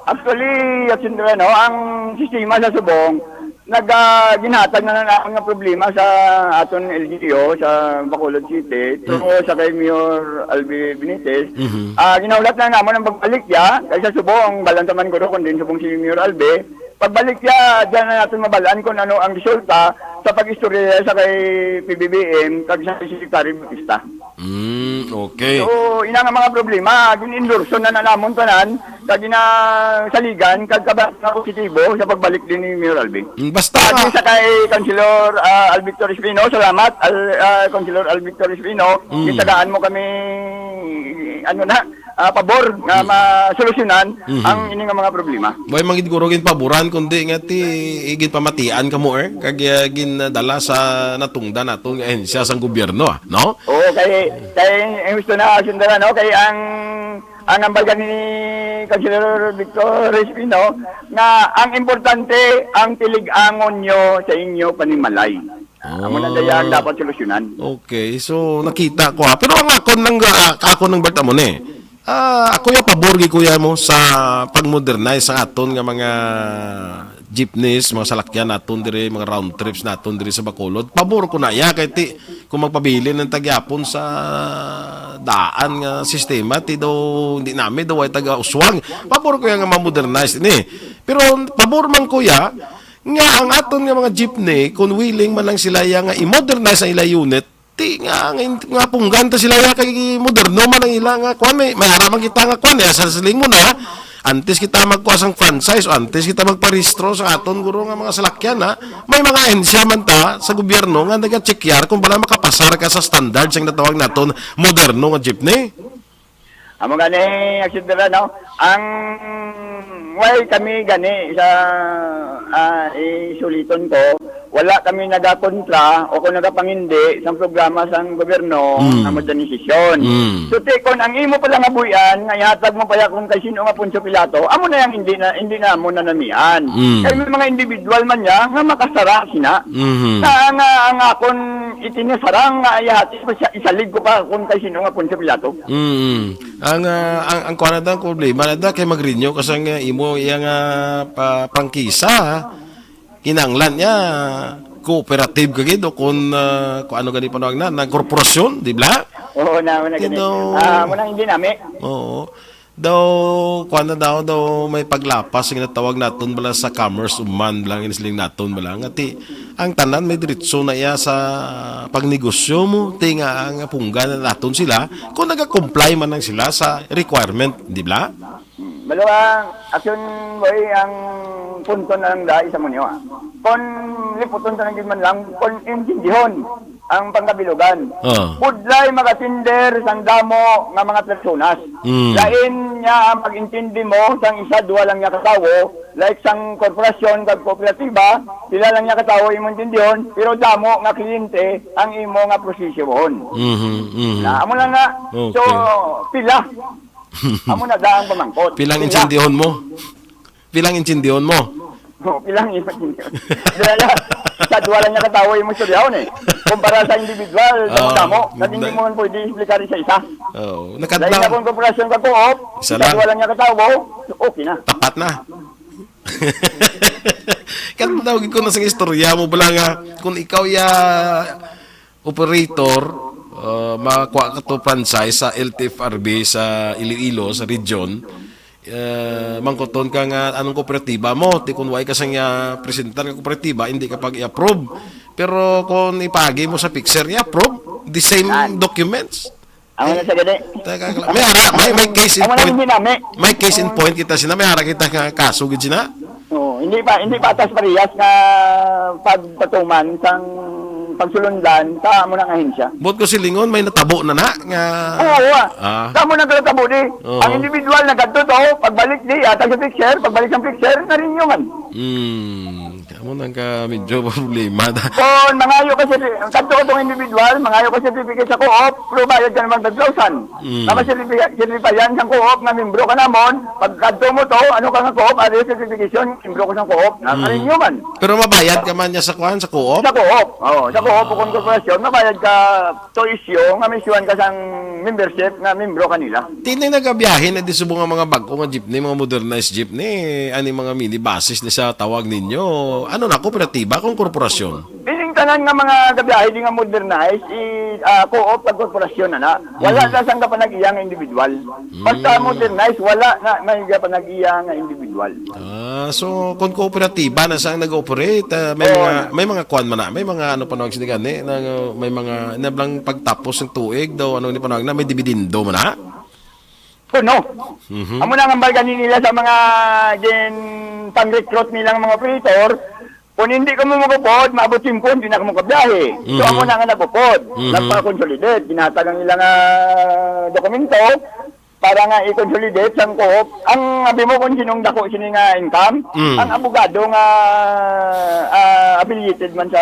Actually, Yasin Reno, ang sistema sa subong, nag, ah, ginhatag na lang nga problema sa aton L G U sa Bacolod City, Mm. tungod sa kay Mayor Albi Benitez. Mhm. Ah, ginahulat na namon ang pagbalik niya, kay sa subong, balan sa man guro, kundi subong si Mayor Albi. Pagbalik niya, diyan na natin mabalaan kung ano ang resulta sa pag-istorya sa kay P B B M, kag sa Secretary Bautista. Mm, okay. So, ina nga mga problema, gin-endorso na na namon tanan, kag ginasaligan, kag kabahin nga positibo sa pagbalik din ni Mayor Alvin. Mm, basta Pati nga sa kay Councilor, ah, Alvin Torres Pino, salamat, Al-, ah, Councilor Alvin Torres Pino, Mm. gitagaan mo kami, ano na, ah, pabor nga Mm. masolusyonan Mhm. ang ini nga mga problema. Way man gid guro ginpaboran, kundi nga ti, ginpamatian kamo, eh, kag, ah, gindala sa natungdan naton nga ahensya sang gobyerno, ah, no? Oo, kay, kay, ang gusto na sundala, no? Kay ang, ang ambal gani ni Councilor Victor Espino, nga ang importante, ang tilig-angon nyo sa inyo panimalay. Amo na daya ang Ah. dapat solusyonan. Okay, so nakita ko, ha. Pero ang akon lang, ah, akon lang, Bert, amo ni. Ah, ako ya pabor gi kuya mo sa pag-modernize sa aton nga mga jeepneys, mga salakyan naton diri, mga round trips naton diri sa Bacolod. Pabor ko na ya kay ti kung magpabilin ang tagyapon sa daan nga sistema, ti daw hindi nami daw ay taga uswag. Pabor ko ya nga ma-modernize ini. Pero pabor man kuya nga ang aton nga mga jeepney, kung willing man lang sila ya nga i-modernize ang ila unit, ti nga, nga, nga punggan ta sila ya kay moderno man ang ila nga kuan, may, may ara man kita nga kuan, eh, sa siling mo na, antes kita magkuha sang franchise o antes kita magparehistro sa aton guro nga mga salakyan, ha, may mga ahensya man ta sa gobyerno nga naga-checkyar kung bala makapasar ka sa standard sang natawag naton moderno nga jeepney. Amo gani, Aksyon Dara, no? Ang way kami gani sa, ah, isuliton ko, wala kami nagakontra o kung nagapangindi sa programa sang gobyerno Mm. nga modernisasyon. Mm. So, ti, kung ang imo pala nga buhian, nga ihatag mo pala kung kay sino nga Poncio Pilato, amo na yang hindi na, hindi na mo nanamian. Mm. Kay may mga individual man niya nga makasara sina. Mhm. Na ang, ah, ang akon itinasarang nga ihati pa siya, isalig ko pa kung kay sino nga Poncio Pilato. Mm. Ang, ah, ang, ang kuwan na daw, ang problema na daw, kay mag-renew ka sa nga imo, iya nga pa-, prangkisa, kinahanglan niya, cooperative ka gid, o kung, ah, kung ano gani panawag na, na korporasyon, di ba? Oo, na, wala gani. Kino- Ah, wala, hindi nami. Oo. Daw, kuwan na daw, daw may paglapas nga natawag naton bala sa commerce of man, bala nga siling naton bala. Nga ti, ang tanan may diretso na iya sa pagnegosyo mo, ti nga ang punggan na naton sila, kung nagakomply man lang sila sa requirement, di ba? Hmm. Balo ang aksyon, boy, ang punto na lang dahil sa munyo, ah. Kung liputon sa naging man lang, kung intindihon ang pangkabilugan. Ah. Budlay makatinder sang damo nga mga personas. Mm. Lain niya ang pag-intindi mo sang isa, duha lang niya katawo, like sang korporasyon kag kooperatiba, pila lang niya katawo imong intindihon, pero damo nga kliyente ang imo nga prosesyohon. Mhm, mhm. Na, amo lang na. So, Okay. pila? Amo na da ang pamangkot. Pilang Pila? Intindihon mo? Pilang intindihon mo? Oh, pilang intindihon. Dahil sa duha lang niya katawo yung istoryahon eh. Kumpara sa individual, Oo. damo-damo. Kasi hindi mo man pwede explicar isa-isa. Oo. Dahil Nakadlaw. na kung korporasyon ka co-op, Isa sa lang. duha lang niya katawo, okay na. Tapat na. Kan tawag ko na sa istorya mo bala nga kung ikaw ya operator, uh, makakuha ka to franchise sa L T F R B sa Iloilo, sa region, uh, mangkuton ka nga anong kooperatiba mo, ti kung way ka sang, uh, presentar nga kooperatiba, hindi ka pag i-approve. Pero kung ipagi mo sa fixer, i-approve, the same Yan. documents. Ang una sa gani. Teka, may ara, may, may case in Ang una point. hindi nami. May case in point kita sina, may ara kita nga kaso gid sina. Oo, hindi pa, hindi pa atas parehas nga pagpatuman sang pagsulundan sa amo nang ahensya. Buot ko silingon, may natabo na na nga Oo, ah. Ah. Sa amo nang kalatabo di. Oo. Ang individual nagkadto to, pagbalik di, atag sa fixer, pagbalik sa fixer, na-renew man. Hmm. Amo nang ka medyo problema. Kung mangayo ka sa, kadto ka tong individual, mangayo ka sa certificate sa co-op, pero bayad ka naman five thousand. Mm. Tapos certificate, certification sang co-op nga membro ka namon, pag kadto mo to, ano ka nga co-op, ano yung certification, membro ko sang co-op, na Mm. ka-renew man. Pero mabayad ka man niya sa kuan, sa co-op? Sa co-op. Oo, sa co-op o kung korporasyon, mabayad ka to issue nga may issue-an ka sang membership nga membro ka nila. Tini nagabiyahe na di subong nga mga bag-o nga jeepney, mga modernized jeepney, ani mga minibuses ni sa tawag ninyo. Ano na, kooperatiba kung korporasyon? Ining tanan nga mga gabiyahe di nga modernized, i, ah, co-op kag korporasyon na na. Wala Mhm. na sang kapanag-iya nga individual. Basta Mm. modernized, wala na may kapanag-iya nga individual. Ah, so kung kooperatiba na sang nag-ooperate, ah, may Oo mga, na. may mga kuan man na, may mga ano pa nawag sini gani, na, may mga nablang pagtapos ng tuig daw, ano ni panawag na, may dividendo man na? Kuno. Mhm. Amo na ang hambal gani nila sa mga gin pang-recruit nilang mga operator, kung hindi ka mo magupod, maabot tiempo, hindi na ka mo kabiyahe. So, Mhm. amo na nga nagupod. Mhm. Nagpa-consolidate, ginhatag ang ilang, ah, dokumento para nga i-consolidate sang co-op. Ang abi mo kung sinong dako sini nga income, Mm. ang abogado nga, ah, affiliated man sa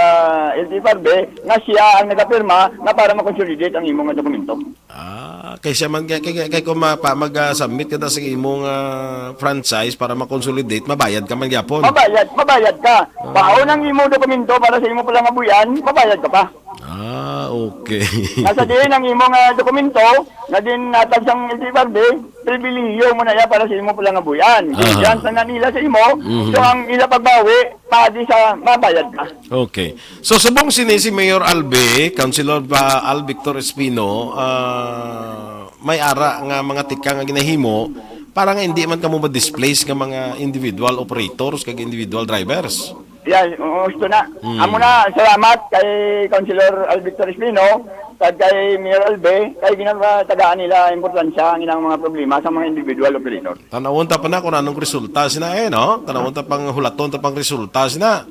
L T F R B, nga siya ang nagapirma nga para ma-consolidate ang imo nga dokumento. Ah, kay siya man, kay, kay, kay kung mapa-, mag, ah, submit ka na sa imong, ah, franchise para ma-consolidate, mabayad ka man gyapon. Mabayad, mabayad ka. Ah. Baon ang imo dokumento para sa imo palangabuyan, mabayad ka pa. Ah, okay. Nasa diin ang imo nga dokumento, nga din natag sang L T F R B, pribilehiyo mo na iya para sa imo palangabuyan. Aha. Diligence na nila sa imo, Mhm. so ang ila pagbawi, padi sa mabayad ka. Okay. So, subong sini si Mayor Albi, Councilor ba Al Victor Espino, ah, may ara nga mga tikang nga ginahimo para nga hindi man kamo ma-displace nga mga individual operators kag individual drivers. Yeah, oo, gusto na. Hmm. Amo na, salamat kay Councilor Al Victor Espino, kag kay Mayor Albi, kay ginatagaan nila importansya ang ilang mga problema sa mga individual operator. Tanawon ta pa na kung anong resulta sina, eh, no? Tanawon ta pang hulaton ta pang resulta sina.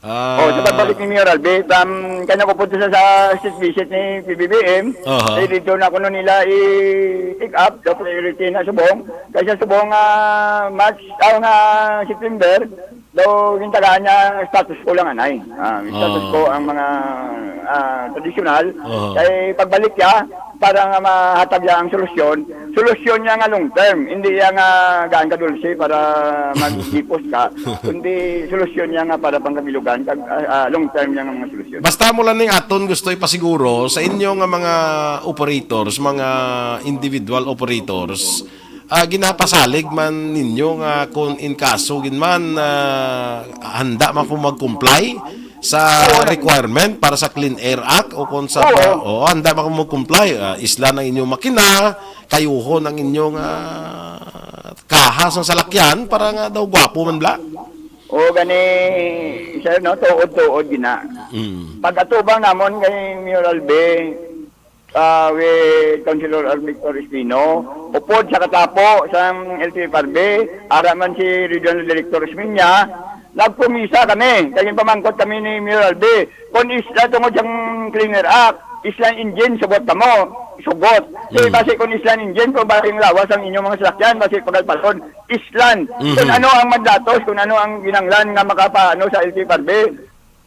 Ah. Oh, sa pagbalik ni Mayor Albi, um, kanya ko punto sa, sa state visit ni P B B M, Aha. eh, dito na kuno nila i-take up, the priority na subong. Kaysa subong, ah, March, ah, nga September, daw gintagaan niya status quo lang anay. Ah, status Ah. quo ang mga, ah, tradisyonal. Aha. Kay pagbalik niya, para nga mahatag niya ang solusyon, solusyon niya nga long term, hindi niya nga gaan ka dulce para maghipos ka, kundi solusyon niya nga para pangkabilugan, kag, ah, ah, long term niya nga mga solusyon. Basta mo lang ning aton gusto ipasiguro sa inyo nga mga operators, mga individual operators, ah, ginapasalig man ninyo nga kung in kaso gid man, ah, handa man ko mag-comply sa Oo, requirement para sa Clean Air Act o kung sa Oo. pa-, oo, handa man ko mag-comply. Ah, islan ang inyong makina, kayuhon ang inyong, ah, kaha sang salakyan para nga daw gwapo man bla. O gani, sir, no, tuod-tuod gina. Mm. Pag-atubang namon kay Mayor Albi, ah, with Councilor Al Victor Espino, upod sa katapo sang L T F R B, ara man si Regional Director Osmeña, nagpromisa kami, kay pamangkot kami ni Mayor Albi, kung isla tungod sang Clean Air Act, isla ang engine, sugot kamo, sugot. Kay Hmm. basi kung isla ang engine, kung basi ang lawas ang inyong mga salakyan, basi pagalpalon, islan. Mhm. Kung ano ang mandatos, kung ano ang ginanglan nga makapaano sa L T F R B,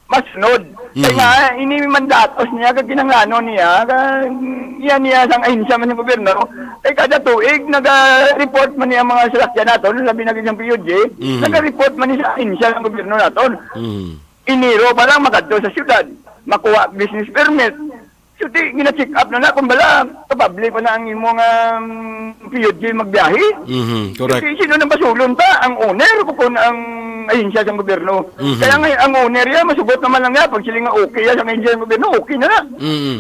masunod. Kay Mhm. nga, ini mandatos niya, kag kinahanglanon niya, ka-, iya niya sang ahensya man sa gobyerno, kay kada tuig, naga-report man niya ang mga salakyan naton, labi na gid ang P U G, Mhm. naga-report man niya sa ahensya ng gobyerno naton. Mhm. Enero pa lang, makadto sa syudad, makuha business permit. So, di, gina-check up na na, kung bala, kapable pa na ang imong, um, P U G magbiyahe. Mhm, correct. Kasi sino nang basulon pa? Ang owner o kung ang ahensya sa gobyerno? Mhm. Kaya nga, ang owner yan, masugot naman lang niya. Pag sila nga okay yan sa ahensya sa gobyerno, okay na na. Mhm.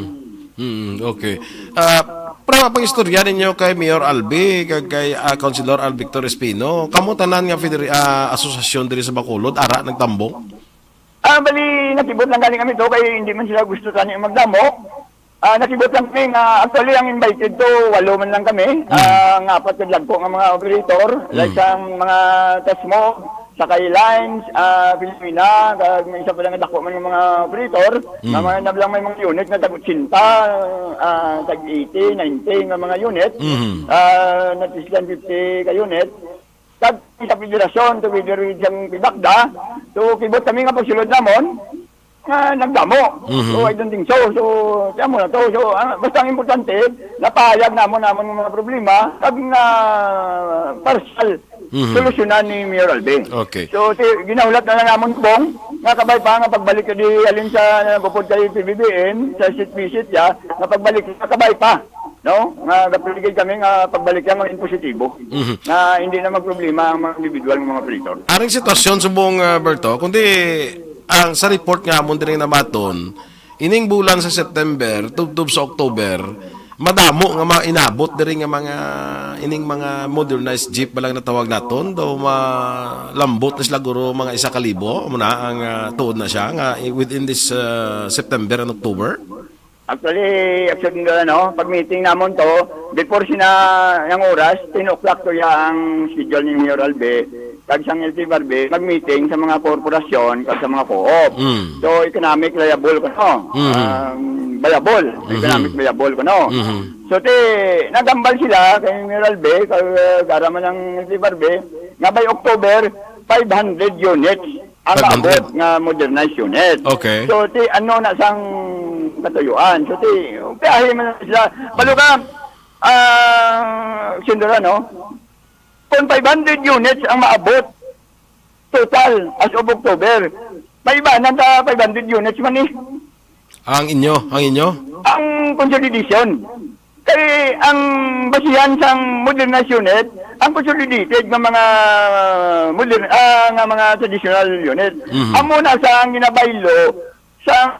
Mhm, okay. Ah, para pang istorya ninyo kay Mayor Albi, kag kay, ah, Councilor Al Victor Espino, kamo tanan nga federa-, ah, asosasyon diri sa Bacolod, ara nagtambong? Ah, bali, nakibot lang gani kami to, kay hindi man sila gusto tani magdamo. Ah, nakibot lang kami nga, actually, ang invited to, walo man lang kami. Mm. Ah, ang apat ka dagko nga mga operator, like Mm. sang mga Tasmo, Sky Lines, ah, Filomena, kag may isa pa lang nga dako man nga mga operator, Mm. nga mga nablang may mga unit nga tag-ochenta, ah, tag-eighty, ninety nga mga unit, Mhm. ah, not less than fifty ka unit. Kag sa federasyon, together with sang PDACDA, so kibot kami nga pagsulod namon, nga nagdamo. Mhm. So, I don't think so. So, kaya mo na to. So, ang, basta ang importante, napahayag namon namon ang mga problema, kag na partial Mhm. solusyonan ni Mayor Alvin. Okay. So, ti-, ginahulat na lang namon, Bong, nga kabay pa nga pagbalik ka di halin sa nagupod kay P B B M, sa sit visit ya, nga pagbalik ka kabay pa, no? Nga gapuligid kami nga pagbalik ka maging positibo. Mhm. Nga hindi na magproblema ang mga individual nga mga operator. Aring sitwasyon subong, ah, Berto, kundi ang sa report nga amon diri namaton, ining bulan sa September, tubtob sa October, madamo nga mga inabot diri nga mga, ining mga modernized jeep ba lang natawag naton, daw malambot na sila guro mga isa ka libo, amo na ang, ah, tuod na siya nga, eh, within this, ah, September and October. Actually, actually, ano, pag meeting namon to, before sina, ang oras, ten o'clock to ya ang schedule ni Mayor Albe, kag sang L T F R B, mag-meeting sa mga korporasyon, kag sa mga co-op. Mm. So, economic liable ko, no? Mm. Um, viable. Mhm. Economic viable ko, no? Mhm. So, ti, nagambal sila kay Mayor Albe, kag, uh, gara man ang L T F R B, nga by October, five hundred units ang Five hundred. maabot nga modernized unit. Okay. So, ti, ano na sang katuyuan? So, ti, biyahe man sila. Balo ka, ah, Sindora, no? Kung five hundred units ang maabot, total, as of October, may ibanan ta five hundred units man eh. Ang inyo, ang inyo? Ang consolidation. Kay ang basihan sang modernized unit, ang consolidated nga mga modern, ah, nga mga traditional unit. Mhm. Amo na sa ang ginabaylo sang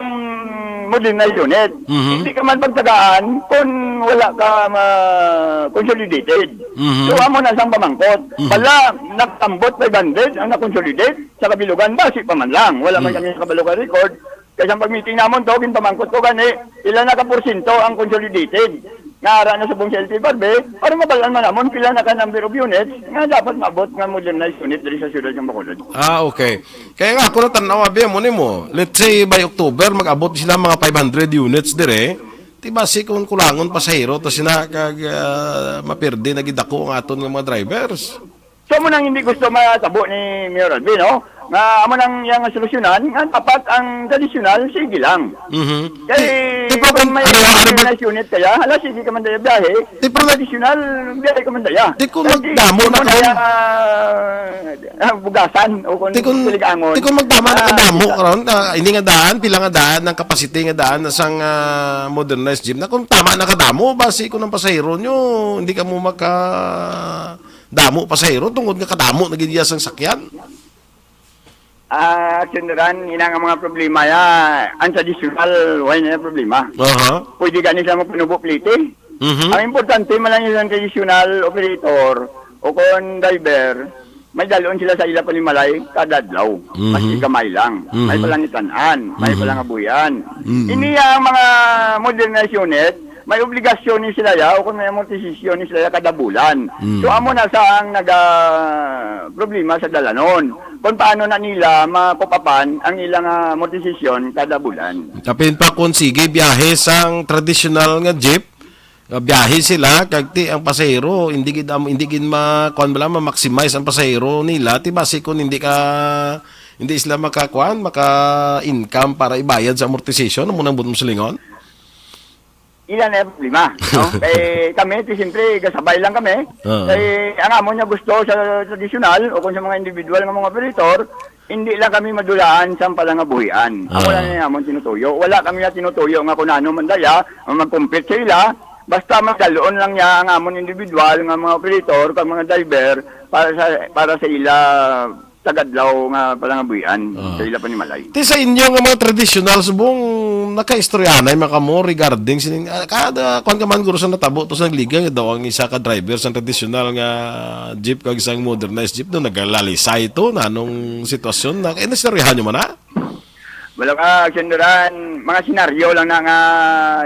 modernized unit. Mhm. Hindi ka man pagtagaan kung wala ka ma-, consolidated. Mhm. So, amo na sang pamangkot. Mhm. Bala, nakatambot five hundred ang na-consolidate sa kabilugan, basi pa man lang. Wala man Mhm. kami sa kabalugan record. Kay sa pag-meeting namon to, ginpamangkot ko gani, pila na ka porsyento ang consolidated nga ara na subong sa L T F R B, para mabal-an man namon pila na ka number of units nga dapat maabot nga modernized unit diri sa siyudad sang Bacolod. Ah, okay. Kaya nga, ako natan-aw, abi, amo nimo. Let's say, by October, mag-abot sila mga five hundred units dire. Di ba, si kung kulangon pasahero to sina kag, ah, mapirdi na gid ako ang aton nga mga drivers. So, amo nang hindi gusto matabo ni Mayor Alvin, no? Nga amo nang iyang solusyonan, nga dapat ang tradisyonal, sige lang. Mhm. Kay, Ti-, ti, kung kung may ano, ano ba? Nice unit kaya, hala, sige ka man daya biyahe. Ti, Ang pero tradisyonal, biyahe ka man daya. Ti, kung Kay di, magdamo di na mo ka na, ah, bugasan, o kung Ti, kung, siligangon. ti, kung magtama na Ah, kadamo, isa. karon, ah, hindi nga daan, pila nga daan, ang capacity nga daan, sang, ah, modernized jeep na, kung tama na kadamo, basi kung ang pasahero nyo, hindi ka mo maka, damo pasahero tungod nga kadamo na gid iya sang sakyan. Ah, Sir Duran, ina nga mga problema ya, ang tradisyonal, wala na problema. Aha. Pwede gani sila magpanubo plete. Mhm. Ang importante man lang yung tradisyonal operator o kon driver, may dalon sila sa ila panimalay kada adlaw. Mhm. Maski gamay lang. May Mhm. palangitan-an, may Mhm. palangabuyan. Mhm. Ini ang mga modernized unit, may obligasyon ni sila ya, o kung may amortisasyon ni sila ya kada bulan. Mm. So, amo na sa ang naga problema sa dalanon. Kung paano na nila makupapan ang ilang amortisasyon kada bulan. Kapin pa kung sige, biyahe sang traditional nga jeep, nga biyahe sila, kag ti ang pasahero, hindi gid am-, hindi gid ma-, kuwan bala, ma-maximize ang pasahero nila, ti basi kung hindi ka, hindi sila makakuan, maka-income para ibayad sa amortization, amo nang buot mo silingon? Ila na yung problema, no? Kay kami, ti, siyempre, gasabay lang kami. Oo. Kay ang amon nga gusto sa tradisyonal o kung sa mga individual nga mga operator, hindi lang kami madulaan sa palangabuhian. Amo Oo. lang yung amon tinutuyo. Wala kami na tinutuyo nga kung ano man daya, ang mag-compete sa ila. Basta magdaloon lang niya ang amon individual nga mga operator, kag mga driver para sa, para sa ila tagadlaw nga palangabuhian Ah. sa ila panimalay. Ti sa inyo nga mga tradisyonal, subong nakaistoryanay man kamo regarding sining, ah, kada kuwan ka man guro sa natabo to sa Nagligan, nga daw ang isa ka driver sa tradisyonal nga jeep kag isang modernized jeep, daw nagalalisay to, na anong sitwasyon na, eh, naistoryahan nyo man na? Wala ka, Sendoran, mga senaryo lang na nga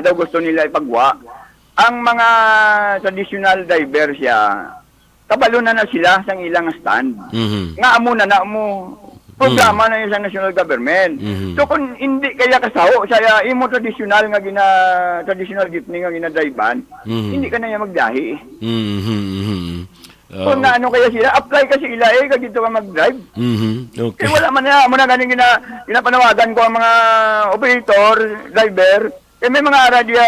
daw gusto nila ipagwa. Ang mga traditional driver siya, kabalo na na sila sang ilang stand. Mhm. Nga amo na na mo programa na yun sa national government. Mhm. So, kung hindi kaya kasaho sa imo tradisyonal nga gina-, traditional jeepney nga ginadrivean, Mhm. hindi ka na niya magbiyahe. Mhm, mhm. Kung Oo. naano kaya sila, apply ka sa ila eh, kag dito ka mag-drive. Mhm. Okay. Eh, wala man na, amo na ganing gina-, ginapanawagan ko ang mga operator, driver, eh, may mga ara diya,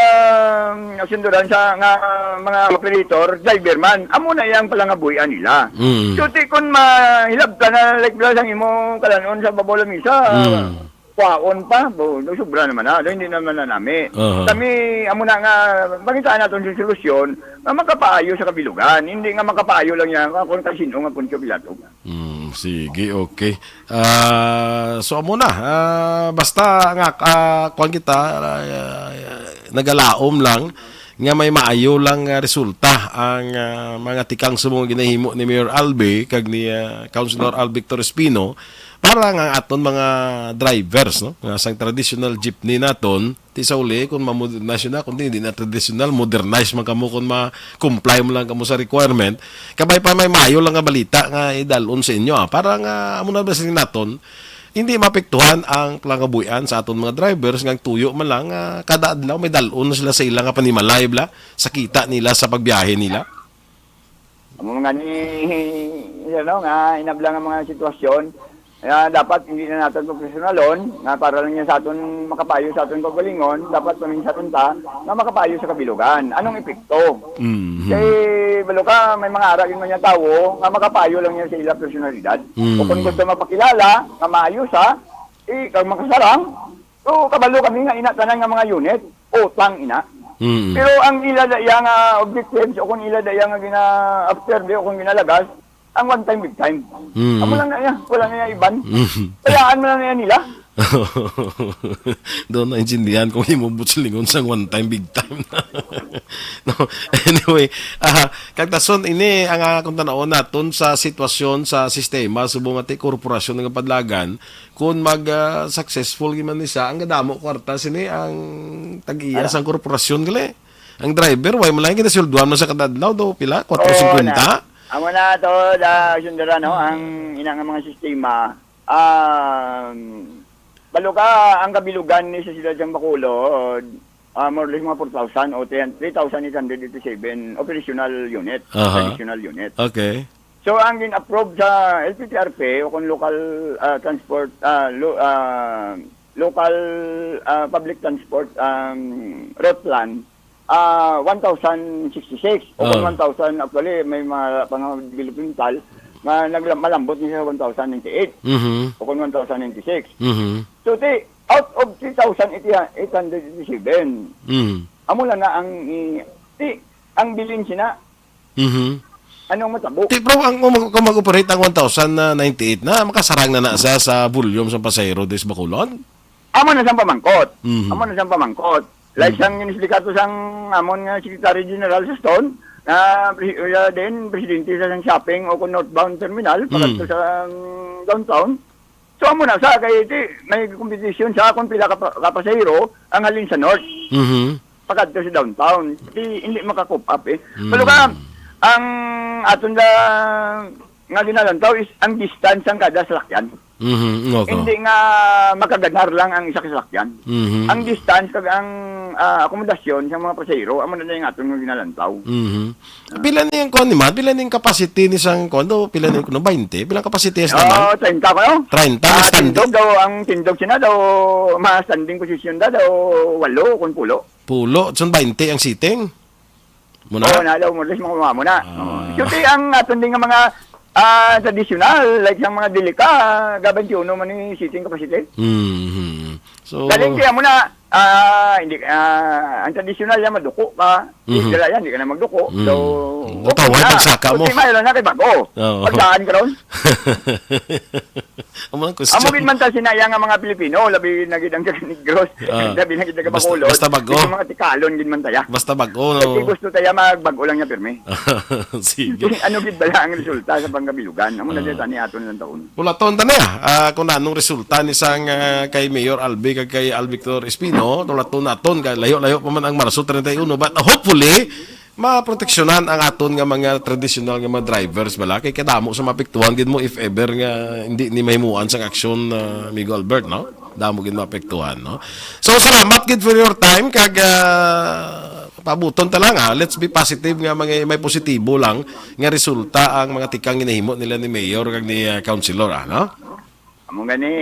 um, sunduran sa nga mga operator, driver man. Amo na yang palangabuhian nila. Mhm. So, ti kun mahilabtan na, like, bala sang imo kalanon sa babaw lamisa, Mm. kwaon pa, bo, no, sobra naman na, hindi naman na nami. Aha. Kami, amo na nga, pangitaan naton yung solusyon nga makapaayo sa kabilugan, hindi nga makapaayo lang yan, kung kasin-o nga Poncio Pilato. Mm, sige, okay. Ah, so, amo na. Ah, basta nga, ah, kuwan kita, ah, nagalaom lang nga may maayo lang nga resulta ang, ah, mga tikang subong nga ginahimo ni Mayor Albi kag ni, ah, Councilor Alvictor Espino para nga aton mga drivers, no? Nga sang traditional jeepney naton, ti sa uli, kung mamodernize na, kung di, di na traditional, modernize man kamo kung ma-comply mo lang kamo sa requirement. Kabay pa may maayo lang nga balita nga idalon sa inyo, ah. Para nga, amo na ba sila naton, hindi mapektuhan ang pangabuhian sa aton mga drivers nga tuyo man lang, ah, kada adlaw may dalon na sila sa ila nga panimalay, bala, sa kita nila sa pagbiyahe nila. Amo nga ni, ano, nga inablang ang mga sitwasyon, nga dapat hindi na naton professionalon, nga para lang niya sa aton makapayo sa aton kaugalingon, dapat paminsaton ta nga makapayo sa kabilugan. Anong epekto? Mhm. Kay, balo ka, may mga ara gyud man niya tawo nga makapayo lang niya sa ila personalidad. Mhm. O kung gusto mapakilala nga maayo sa, eh, kag makasarang, so, kabalo kami nga ina tanan nga mga unit, utang ina. Mhm. Pero ang ila da iya nga objectives, o kung ila da iya nga gina-after, o kung ginalagas, ang one time, big time. Mhm. Amo lang na iya, wala na iya iban. Mhm. Kayaan mo lang na iya nila. Doon naintindihan kung imo butslingon sang one time, big time. No? Anyway, ah, kag dason ini ang, ah, kung tan-awon naton sa sitwasyon sa sistema, subong nga ti korporasyon nga padlagan, kung mag, ah, successful gyud man ni siya, ang gadamo kwarta sini ang tag-iya Ara. sang korporasyon gali. Ang driver, way man lang ginasulduhan man sa kada adlaw do, pila? Kwatro singkwenta? Oo, na. Amo na to, da, sundara, no, ang ina nga mga sistema. Um, balo ka, ang kabilugan ni sa siyudad sang Bacolod, ah, more or less mga four thousand o ten, three thousand eight hundred eighty-seven operational unit, Aha. traditional unit. Okay. So, ang gin-approve sa L P T R P o kung local, ah, transport, ah, lo-, ah, local, ah, public transport, um, route plan, ah, one thousand sixty-six. O kung Ah. one thousand, actually, may mga pang developmental nga nagla-, malambot ni sa one thousand ninety-eight. Mhm. O kung one thousand ninety-six. Mhm. So, ti, out of three thousand eight hundred eighty-seven, Mhm. amo lang na ang i-, ti, ang bilin sina, Mhm. Anong matabo? Ti, bro, ang, kung mag-, kung mag-operate ang one thousand ninety-eight na, makasarang na na sa, sa volume sa pasahero dis Bacolod? Amo na siyang pamangkot. Mhm. Amo na siyang pamangkot. Like Mhm. sang inisplika to sang amon nga Secretary General sa Stone, na pre-, uh, din presidente sa sang shopping o kung northbound terminal, Mhm. pagadto sa, um, downtown. So, amo na sa, kay ti, may competition sa kung pila ka pa-, ka pasahero ang halin sa north. Mhm. Pakadto sa downtown. Di, hindi maka-cope up eh. Mm. Pero ka, ang aton da, nga ginalantaw is ang distance ang kada salakyan. Mhm, okay. Hindi nga makaganar lang ang isa ka salakyan. Mhm. Ang distance kag ang, ah, akomodasyon sa mga pasahero, amo na yung aton nga ginalantaw. Mhm. Pila ni ang kuan ni man? Pila ni ang capacity ni sang kuan do? Pila ni kuno, baynte? Pila ang capacity sa tanan? Oo, treinta ko, no? Treinta, ah, standing. Tindog daw, ang tindog sina daw, ma-standing position da daw, walo kung pulo. Pulo, so baynte ang seating? Muna? Oo, na daw, more or less, mga muna. Ah. Oo. Kasi ang aton din nga mga, ah, traditional, like sang mga Delica, ga twenty-one man ni seating capacity. Mhm. So, galing kaya mo na, ah, hindi, ah, ang tradisyonal niya, maduko ka. Mhm. Dala yan, hindi ka na magduko. Mm. So, okay na. Natawag, nagsaka mo. Ultima, yun lang na kay bago. Oo. Pagdaan ka ron. Amo ang question. Amo gid man ta sinaya nga mga Pilipino, labi na gid ang taga Negros, ah, labi na gid taga Bacolod. Basta, basta bago. Yung mga tikalon gid man taya. Basta bago, no? Kasi gusto taya magbago lang niya pirmi. Sige. Ano gid bala ang resulta sa pangkabilugan? Amo na, ah, din tani aton lang taon. Pulaton ta na, ah, kung anong resulta ni sang, ah, kay Mayor Albi kag kay Alvictor Espino, pulaton naton kay layo-layo pa man ang Marso treinta y uno, but hopefully, maproteksyonan ang aton nga mga traditional nga mga drivers bala, kay kadamo sa maapektuhan gid mo if ever nga hindi ni mahimuan sang aksyon, ah, Amigo Albert, no? Damo gid maapektuhan, no? So, salamat gid for your time, kag, ah, pabuton ta lang, ha. Let's be positive nga mga, may positibo lang nga resulta ang mga tikang ginahimo nila ni Mayor kag ni, ah, Councilor, ah, no? Amo gani,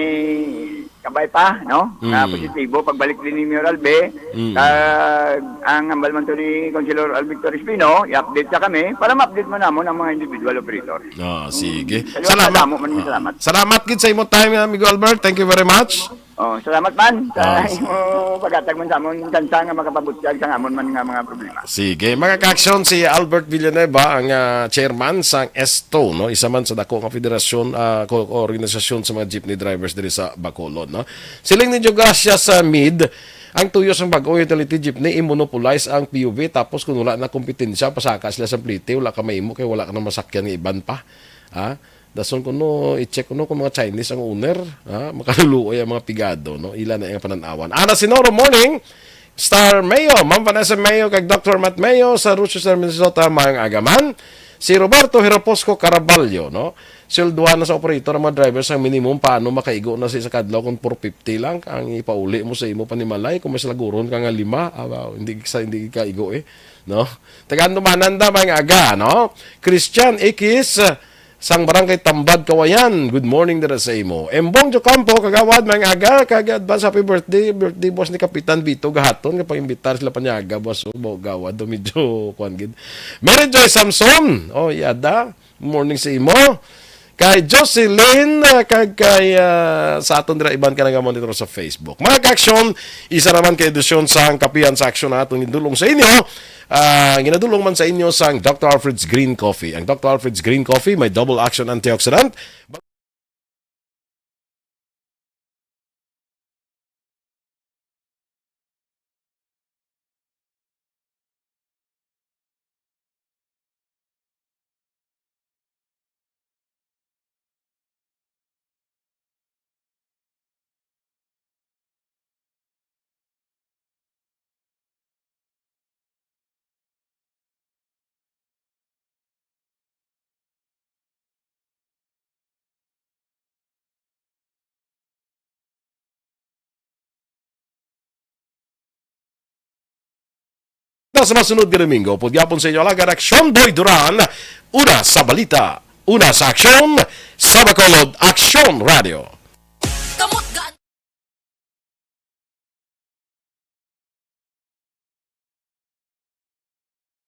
kabay pa, no? Nga Mm. positibo, pagbalik din ni Mayor Albe, Mm. kag ang hambal man to ni Councilor Alvictor Espino, i-update sa kami para ma-update mo namon ang mga individual operator. Ah, sige. Salamat. Salamat. Salamat. Ah, salamat gid sa imo time, Amigo Albert. Thank you very much. Oh, salamat man sa Ah, s- imo paghatag man sa amon tsansa nga makapabutyag sa amon man nga mga problema. Sige, mga kaaksyon, si Albert Villanueva ang, ah, chairman sang esto, no? Isa man sa dako nga federasyon, ah, ko-, organisasyon sa mga jeepney drivers diri sa Bacolod, no? Siling ni Joe Gracia sa mid, ang tuyo sang bag-o utility jeepney, i-monopolize ang P U V, tapos kung wala na kompetensya, pasaka sila sa plite, wala ka mahimo kay wala ka na masakyan nga iban pa. Ha? Dason kuno, i-check kuno kung mga Chinese ang owner, ha? Makaluluoy ang mga pigado, no? Ila na ang panan-awan. Ana Sinoro, morning. Star Mayo, Ma'am Vanessa Mayo, kag Doctor Matt Mayo sa Rochester, Minnesota, maayong aga man. Si Roberto Hiraposco Caraballo, no? Sweldohan na sa operator ang mga drivers ang minimum, paano makaigo na sa isa ka adlaw kung four fifty lang ang ipauli mo sa imo panimalay kung may salaguron ka nga lima, ah, hindi sa, hindi ka igo eh, no? Taga Andumanan da, maayong aga, no? Christian Ikis, sang Barangay Tambad, Kawayan. Good morning dira sa imo. Embong Jocampo, kagawad, maayong aga, kag advance happy birthday. Birthday, boss, ni Kapitan Vito Gahaton, nga pag-imbitar sila Panyaga, boss, o, bo-, gawad, do medyo, kuwan gid. Mary Joy Samson, oh, yada. Morning sa imo. Kay Jocelyn, ah, kag kay, ah, sa aton dira iban ka nagamonitor sa Facebook. Mga ka-aksyon, isa naman ka edisyon sang Kapihan sa Aksyon na aton gindulong sa inyo. Ah, ginadulong man sa inyo sang Doctor Alfred's Green Coffee. Ang Doctor Alfred's Green Coffee may double action antioxidant. Sa masunod nga Domingo, pugyapon sa inyo alagad, Aksyon Boy Duran, una sa balita, una sa aksyon, sa Bacolod, Aksyon Radio. Kamot